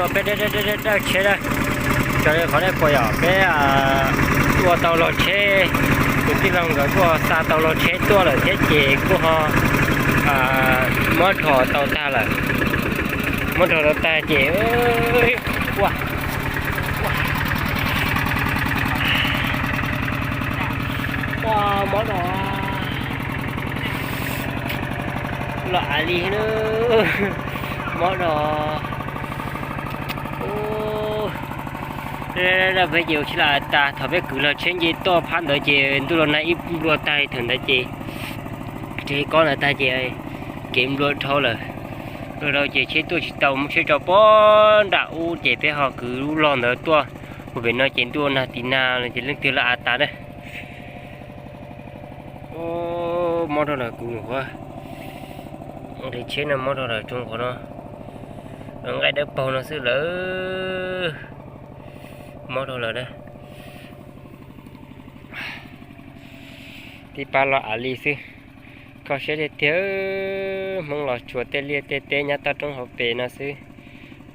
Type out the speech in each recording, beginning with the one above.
Peb dawb dawb tsheb na, raws li qhov nej pom yom, peb tuaj tau log tsheb, tus tij laug nkawd kuj xa tau log tsheb tuaj lawm thiab ces kuj ho muab dhos tau tag lawm. Muab dhos tau tag ces ua, ua mob dhos los av li, mob dhos peb ces ua tsheb los tas, thaum peb kwv log tsheb nce toj phab ntawd ces ntuj los nag ib nplua tag li. Thaum ntawd ces tsev kob ntawd tag ces kev nplua dhau lawm. Nplua dhau ces tsheb tuaj tsis tau, muab tsheb tso pog nram ub ces peb ho kwv lub log ntawd tuaj mus pem no ces ntuj nag tiv nag los ces leej twg los av tas na. Mob dhau lawm, kuv nyuam qhuav nqis tsheb no mob dhau lawm, tsoo qhov no nqaij dawb paug no xwb lawm, mob dhau lawm na. Tib pab los av li xwb. Kho siab tiag tiag, Hmoob los tsuas tej liaj tej teb nyob toj roob hauv pes no xwb.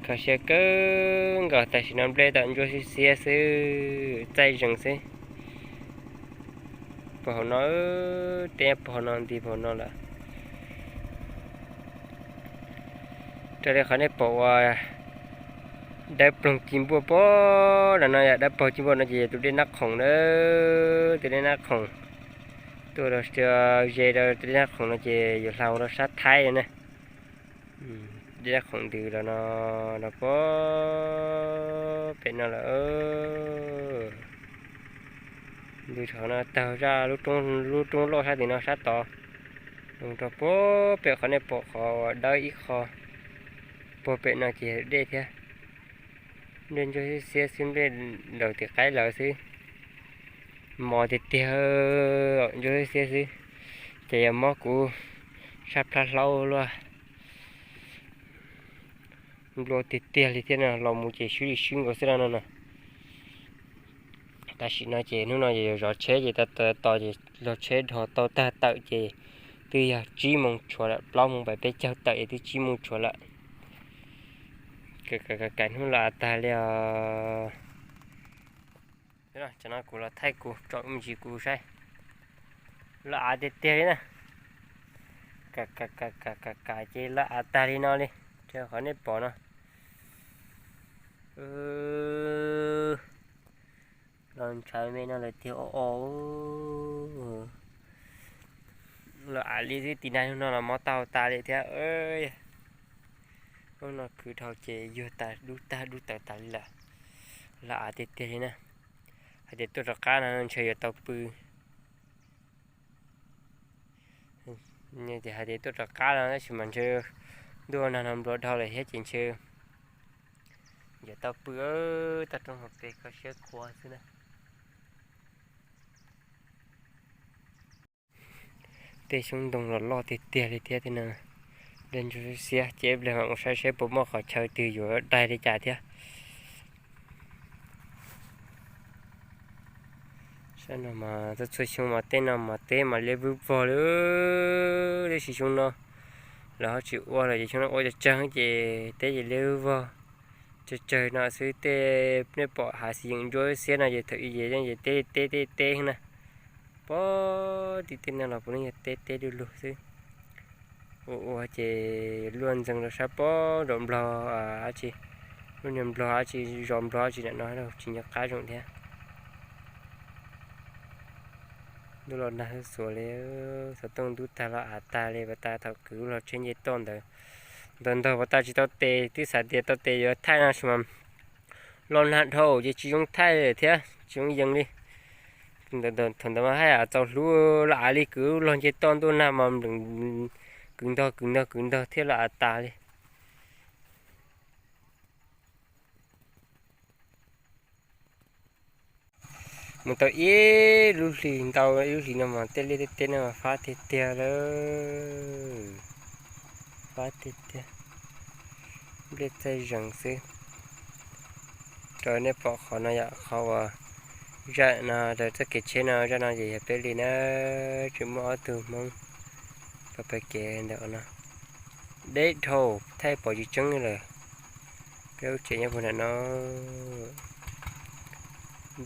Kho siab kawg nkaus, tam sim no nplej tawm ntsuab xiab xiab xwb, txaij zees xwb. Puag hauv no, tej puag hauv no nti puag hauv no lawm. Raws li qhov nej pom uas dawb ploog ci npuaj pog no, yog dawb paug ci npuaj no ces yog tus dej Nab Khoom na, tus dej Nab Khoom. Tuaj rau ze rau tus dej Nab Khoom no ces yuav hla rau sab Thaib na. Dej Nab Khoom ntws los no, los pog pem no lawm. Ntws qhov no taug zaj lub roob loj sab tim no sab tod, rau pog pem qhov nej pom qhov uas dawb ib qho. Puag pem no ces dej thiab. Nplej ntsuab xiab xiab xwb, nplej laus tim qaib lawm xwb. Mos tiag tiag, ntsuab xiab xiab xwb. Ces yog mob kuv sab plab hlaub luaj. Nplua tiag tiag li thiab no, los mus ces swb li swb nkaus xwb no no. Tam sim no ces hnub no ces yuav zov tsheb ces tos tos ces log tsheb dhos tau tag tawm ces twb yog tsib moos tshuav lawm, plaub moos pais peb caug tawm es twb tsib moos tshuav lawm. Kav kav hnub los av tag li os. Tsam no kuv los thaij kuv tsom me ntsis kuv saib. Los av tiag tiag li na. Kav kav kav kav kav ces los av tag li no li, raws qhov nej pom no. Los ntshav me no lawm tiag o o. Los av li xwb, tiv nag hnub no los mob tau tas li thiab. Hnub no khwv dhau ces yuag tas dub tag dub tawv tas li lawm. Los av tiag tiag li na. Hais tias tuaj rov qab no ntshe yuav tau pw. Ces hais tias tuaj rov qab no tab sis mas ntshe ntuj nag no nplua dhau lawm thiab ces ntshe yuav tau pw. Toj roob hauv pes kho siab khuav xwb na. Tej xyoob ntoo los loj tiag tiag li thiab tej no. Dej ntsuab xiab, ces ib pliag mam mus saib seb puas muaj qhov chaw twg yuav daig li cas thiab. Saib no mas txhua txhua xyoo mas tej no mas teb mas liab vwj vog li. Tab sis xyoo no lawv ho tsis ua lawm ces xyoo no ua tsawg tsawg ces teb ces liab vwj vog. Tsawg tsawg no xwb, tej nej pom hav xis yeem ntsuab xiab no ces thaum ub ces teb teb teb teb na. Pob tim tej no los puav leej yog teb teb du lug xwb. Ua ua ces luaj ntxeev rau sab pob nraum nplog dab tsi, lub niag nplog dab tsi, zos nplog dab tsi ntawm no tsis nco qab zoo thiab. Ntuj los nag xuav xuav li, xov tooj ntub tag los av tag li, pas tas thaum kwv log tsheb nce toj ntawd. Ntaug ntaug pas tas tsis tau tes, twb xav tias tau tes yuav thaij no sis mas los nag dhau ces tsis zoo thaij thiab tsis zoo yees li. Thaum ntawd mas haj yam txaus hlub, los av li kwv log nce toj ntuj nag mas npleem kwv ntog kwv ntog kwv ntog thiab los av tas li. Mus tau ib lub hlis ntau ib lub hlis no mas tej liaj tej teb no mas fab tiag tiag lawm. Fab tiag tiag, nplej txaij zees xwb. Rau nej pom qhov no yom, qhov uas zaj no rau txoj kev tsheb no, zaj no ces yog peb li na, tseem muaj ob tug Hmoob pab pab kev ntawm no. Deb dhau, thaij pom tsis tseeb lawm. Peb lub tsev nyob puag nram no,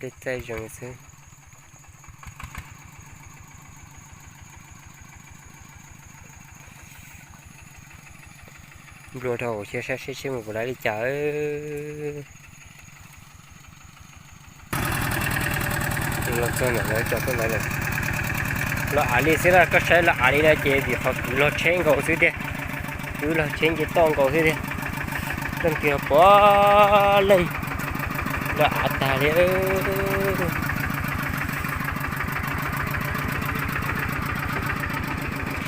dej txaij zees xwb. Nplua dhau, cia saib seb mus puas laib li cas. Los txog ntawm lawv tso tuaj lawv lawm. Los av li xwb na, koj saib los av li no ces vim qhov kwv log tsheb nkaus xwb tiag. Kwv log tsheb nce toj nkaus xwb tiag. Leej twg puav leej los av tag li.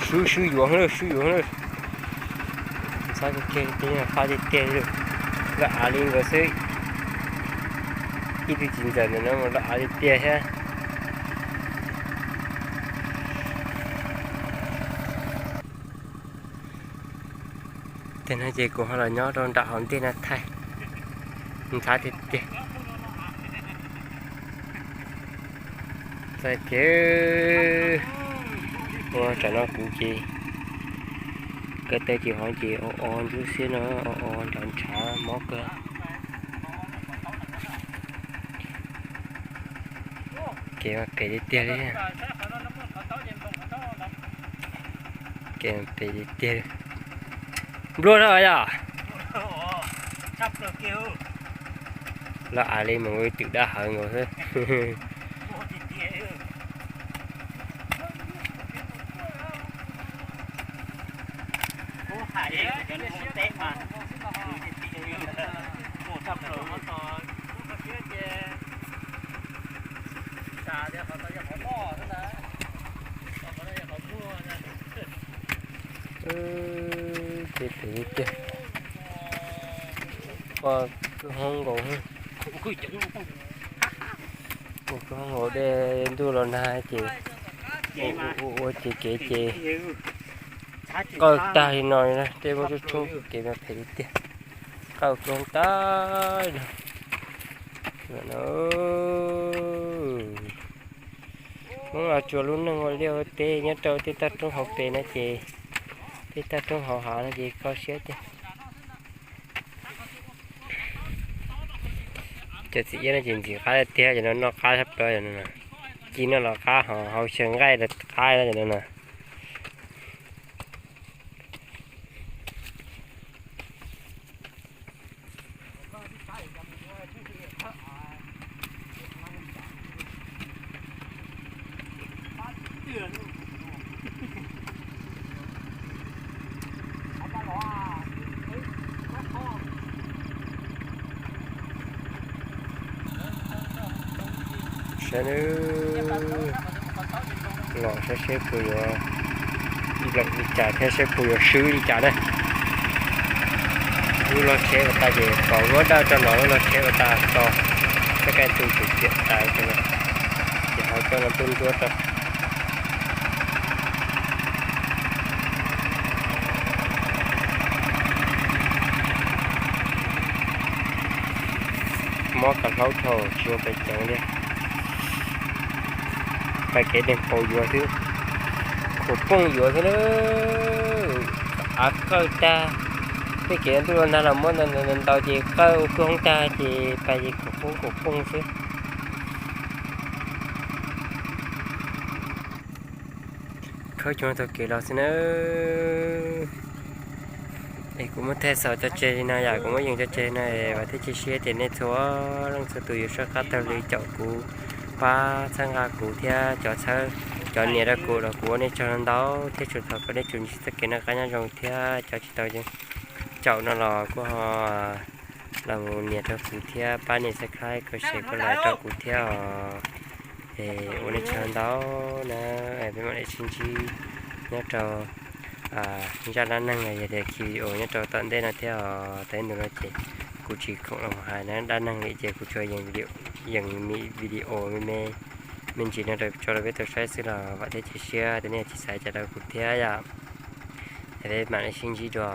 Swb swb yuav, swb yuav. Xav tiag tiag, faj tiag tiag li. Los av li nkaus xwb. Ib tug txiv ntxawm ntawm no los av tiag tiag thiab. Tej no ces kuv ho los nyob rau nram hauv ntej no thaij. Ntxhab tiag tiag. Txaij tiag. Ua tsam no kuv ces kawm tau ces hov ces o o ntsuab xiab no, o o nrhav nrhav mob kawg. Kev mas phem tiag tiag li. Kev mas phem tiag tiag. Nplua no yom. Los av li mas ua twm dawb hawv nkaus xwb. Ces phem tiag. Ua kwj hoob nkaus. Ua kwj hoob nkaus, dej ntuj los nag ces ua ces kev ces qawj tag li no, dej muaj tsuj tshoob, kev mas phem tiag tiag. Qawj kwj hoob tag li no. Hmoob Los Tsuas lub neej ua liaj ua teb nyob rau tej toj roob hauv pes no ces, tej toj roob hauv hav no ces kho siab tiag. Cov txiv iab no ces ntxim qab tiag, cov no noj qab tshaj plaws, cov no ci noj los qab, ho hau xyaw nqaij los qab no, cov no na. Saib nawb, los saib seb puas yuav npleem li cas thiab seb puas yuav swb li cas na. Lub log tsheb uas tas ces pom luab dawb rau no, lub log tsheb uas tas tso, tej kaij tus tseem ciam tas rau no, ces ho coj no tuaj ntsuab rau. Mob kawg hlaub dhau tsis ua pes ceev li. Pais kev neeg paus yuav xwb, khuam pooj yuav xwb na. Av qawj tag, tej kev ntuj los nag los muab ntau ces qawj ua kwj hoob tag ces pais ces khuam pooj khuam pooj xwb. Khawb coob taug kev los xwb na. Es kuv muab thaij xaus cov tsev li no yom, kuv muab yees cov tsev li no es vam thiab cia siab tias nej txhua leej txhua tus yuav soj qab taug li caum kuv, pab txhawb nqa kuv thiab cov txhawb, cov nias rau kuv los kuv ua nej tsaug ntau thiab tsuas thov kom nej tsuas ntsib txoj kev noj qab nyob zoo thiab cov tsis tau caum no los kuj ho los mus nias rau kuv thiab pab nias subscribe, comment, share, like rau kuv thiab os. Es ua nej tsaug ntau na, peb mam li sib ntsib nyob rau zaj dab neeg los yog tias video nyob rau tom ntej no thiab os. Tau ib ntus no ces kuv tsis khoom los hais dab neeg li ces kuv tsuas yees video me me ntsis no rau tso rau peb tau saib xwb los vam thiab cia siab tias nej tsis xav cas rau kuv thiab yom. Es peb mam li sib ntsib dua,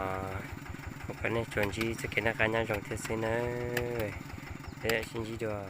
ua kom nej tsuas ntsib txoj kev noj qab nyob zoo thiab xwb nawb. Peb mam sib ntsib dua.